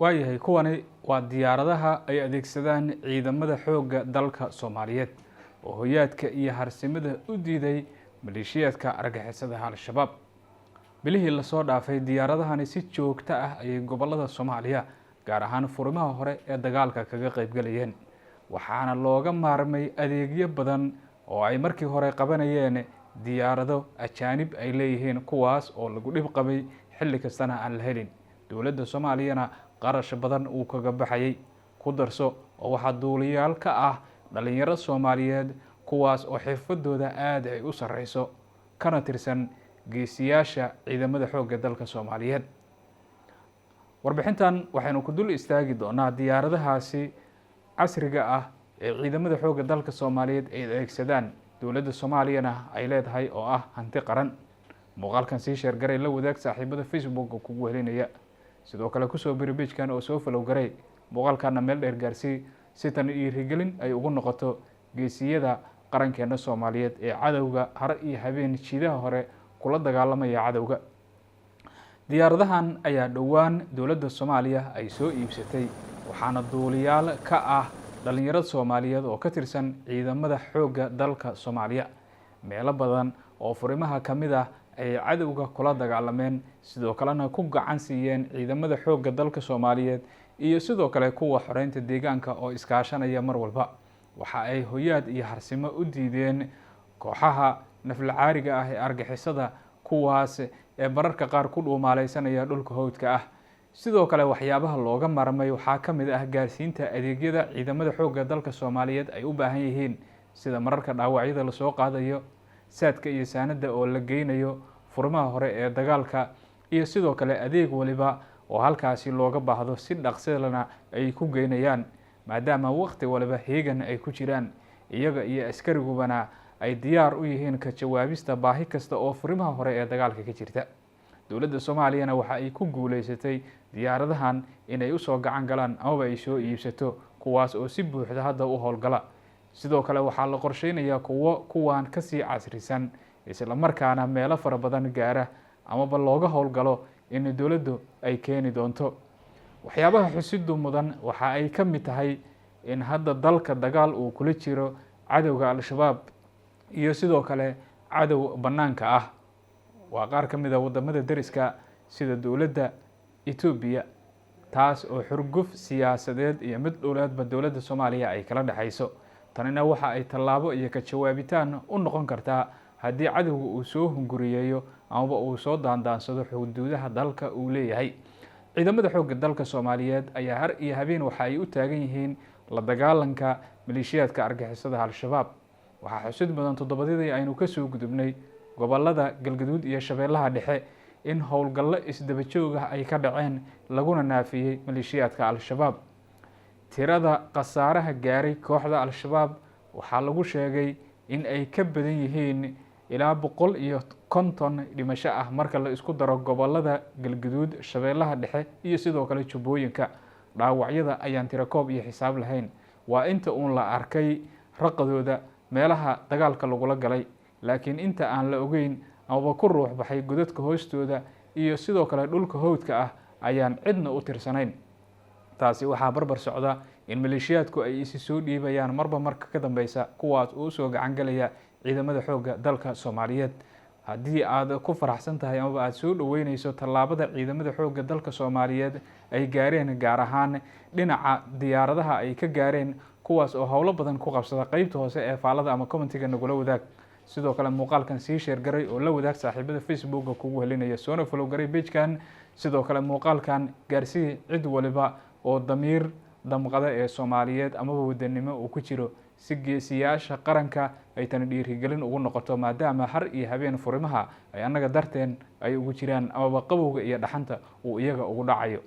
Waayahay, kuwani waa diyaaradaha ay adeegsadaan ciidamada xoogga dalka Soomaaliyeed oo hoyaadka iyo harsimada u diiday maleeshiyaadka argagixisadaha Al-Shabaab. Bilihii lasoo dhaafay, diyaaradahani si joogto ah ayay gobolada Soomaaliya, gaar ahaan furimaha hore ee dagaalka, kaga qeybgalayeen, waxaana looga maarmay adeegyo badan oo ay markii hore qabanayeen diyaarado ajaanib ay leeyihiin, kuwaas oo lagu dhib qabay, xilli kastana aan la helin, dowladda Soomaaliyana qarash badan uu kaga baxayay. Ku darso oo waxaa duuliyaal ka ah dhalinyaro Soomaaliyeed, kuwaas oo xirfadooda aada ay u sareyso, kana tirsan geesiyaasha ciidamada xoogga dalka Soomaaliyeed. Warbixintan waxaynu ku dul istaagi doonaa diyaaradahaasi casriga ah ee ciidamada xoogga dalka Soomaaliyeed ay adeegsadaan, dowladda Soomaaliyana ay leedahay oo ah hanti qaran. Muuqaalkan sii share garay, la wadaag saaxiibada Facebooka kugu helinaya. Sidoo kale kusoo biri page-kan oo soo follow garay, muuqaalkana meel dheer gaarsii, si tan dhiirigelin ay ugu noqoto geesiyada qarankeena Soomaaliyeed ee cadowga har iyo habeen jiidaha hore kula dagaalamaya cadowga. Diyaaradahan ayaa dhowaan dowladda Soomaaliya ay soo iibsatay, waxaana duuliyaal ka ah dhalinyarada Soomaaliyeed oo ka tirsan ciidamada xoogga dalka Soomaaliya. Meelo badan oo furimaha ka mid ah ayay cadowga kula dagaalameen, sidoo kalena ku gacan siiyeen ciidamada xoogga dalka Soomaaliyeed iyo sidoo kale kuwa xoreynta deegaanka oo iskaashanaya. Mar walba waxa ay hoyaad iyo harsimo u diideen kooxaha naflacaariga ah ee argixisada, kuwaas ee mararka qaar ku dhuumaaleysanaya dhulka hawdka ah. Sidoo kale waxyaabaha looga marmay waxaa ka mid ah gaarsiinta adeegyada ciidamada xoogga dalka Soomaaliyeed ay u baahan yihiin, sida mararka dhaawacyada lasoo qaadayo, saadka iyo saanada oo la geynayo furmaha hore ee dagaalka, iyo sidoo kale adeeg waliba oo halkaasi looga baahdo si dhaqsilana ay ku geynayaan, maadaama waqti waliba heegan ay ku jiraan, iyaga iyo askarigubana ay diyaar u yihiin ka jawaabista baahi kasta oo furimaha hore ee dagaalka ka jirta. Dowladda Soomaaliyana waxa ay ku guuleysatay diyaaradahan inay usoo gacan galaan amaba ay soo iibsato, kuwaas oo si buuxda hadda u howlgala. Sidoo kale waxaa la qorsheynayaa kuwo kuwaan kasii casrisan, isla markaana meelo fara badan gaara amaba looga howlgalo in dowladdu ay keeni doonto. Waxyaabaha xusidu mudan waxa ay ka mid tahay in hadda dalka dagaal uu kula jiro cadowga Al-Shabaab iyo sidoo kale cadow bannaanka ah, waa qaar ka mid a waddamada deriska sida dowladda Etoobiya, taas oo xurguf siyaasadeed iyo mid dhuleedba dowladda Soomaaliya ay kala dhexayso. Tanina waxa ay tallaabo iyo ka jawaabitaan u noqon kartaa haddii cadowga uu soo hunguriyeeyo amaba uu soo daandaansado xuduudaha dalka uu leeyahay. Ciidamada xoogga dalka Soomaaliyeed ayaa har iyo habeen waxa ay u taagan yihiin la dagaalanka maleeshiyaadka argixisada Al-Shabaab. Waxaa xusid mudan toddobadii aynu kasoo gudubnay gobolada Galgaduud iyo Shabeellaha Dhexe in howlgallo isdaba joog ah ay ka dhaceen, laguna naafiyey maleeshiyaadka Al-Shabaab. Tirada khasaaraha gaaray kooxda Al-Shabaab waxaa lagu sheegay in ay ka badan yihiin ilaa 150 dhimasho ah, marka la isku daro gobolada Galgaduud, Shabeellaha Dhexe iyo sidoo kale Jubbooyinka. Dhaawacyada ayaan tirakoob iyo xisaab lahayn, waa inta uun la arkay raqadooda meelaha dagaalka lagula galay, laakiin inta aan la ogeyn amaba ku ruux baxay godadka hoostooda iyo sidoo kale dhulka hawdka ah ayaan cidna u tirsanayn. Taasi waxaa barbar socda in maleeshiyaadku ay isi soo dhiibayaan marba marka ka dambeysa, kuwaas oo usoo gacan galaya ciidamada xoogga dalka Soomaaliyeed. Haddii aad ku faraxsan tahay amaba aada soo dhaweyneyso tallaabada ciidamada xoogga dalka Soomaaliyeed ay gaareen, gaar ahaan dhinaca diyaaradaha ay ka gaareen, kuwaas oo howlo badan ku qabsada, qeybta hoose ee faalada ama comment-iga nagula wadaag. Sidoo kale muuqaalkan sii share garay oo la wadaag saaxiibada Facebooka kugu helinaya, soona follow garay page-kan. Sidoo kale muuqaalkan gaarsii cid waliba oo damiir damqada ee Soomaaliyeed amaba wadanimo uu ku jiro, si geesiyaasha qaranka ay tani dhiirigelin ugu noqoto, maadaama har iyo habeen furimaha ay annaga darteen ay ugu jiraan amaba qabowga iyo dhaxanta uu iyaga ugu dhacayo.